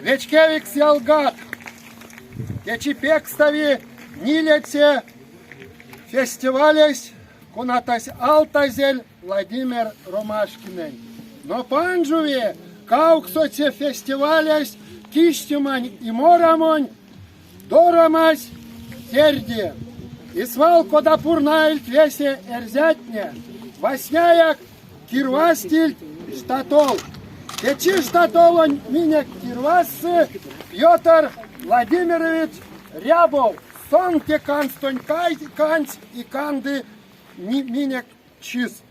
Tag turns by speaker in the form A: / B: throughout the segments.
A: Вечкевикс ялгат, течи пекстави нилеце фестивалесь, конатась алтазель Владимир Ромашкинэнь. Но панжови кавксоце фестивалесь киштемань и морамонь Дорамась терди. И свал, кода пурнаильть весе эрзятне, васняяк кирвастильть штатол. Течи штатолонь минек кирвастсы Петр Владимирович Рябов. Сон те канстонь кандсь и канды минек чис.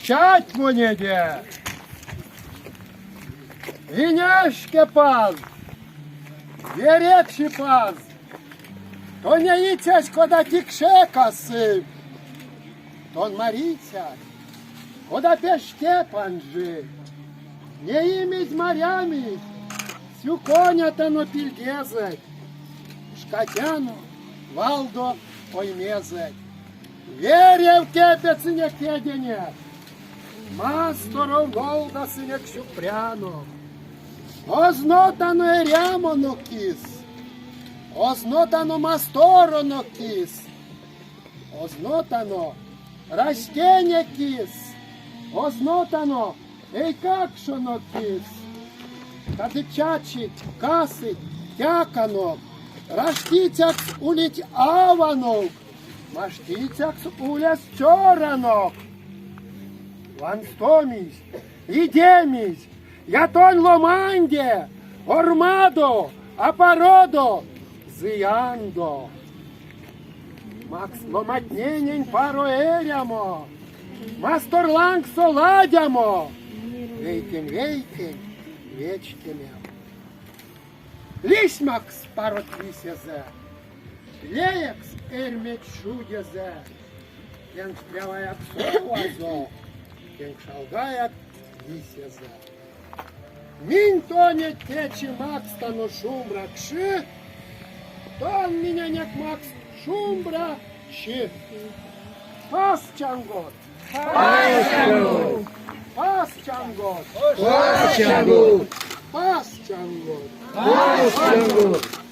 A: Чатьмонеде! Инешкепаз! Верекшипаз! Тон неицясь, кода тикше касы, Тон марицясь, кода пеште панжи. Неимизь, марямизь, сюконятано пильгезэть, Пшкадяно валдо оймезэть. Верев кепедсынек кеденек, Масторов нолдасынек сюкпрянок. Ознотано эрямонок кис, Ознотано масторонок кис, Ознотано раськенек кис, Ознотано эйкакшонок кис. Кадык чачить, касыть тяканок, Раштицякс улить аванок, Маштицякс улест цёранок. Ванстомизь, идемизь, ятонь ломанде, Ормадо, апародо, зыяндо. Макс ломатненень паро эрямо, Масторлангсо ладямо, Вейкень-вейкень вечкеме. Лисьмакс парот лисезэ, Леекс эрьметь чудезэ, Кенкш пряваяк совазо, Кенкш алгаяк лисезэ. Минь тонеть течи макстано шумбра кши, Тон миненек макст шумбра чи. Паз чангот! Паз чангот! Паз чангот! Паз чангот! Паз чангот! Паз чангот!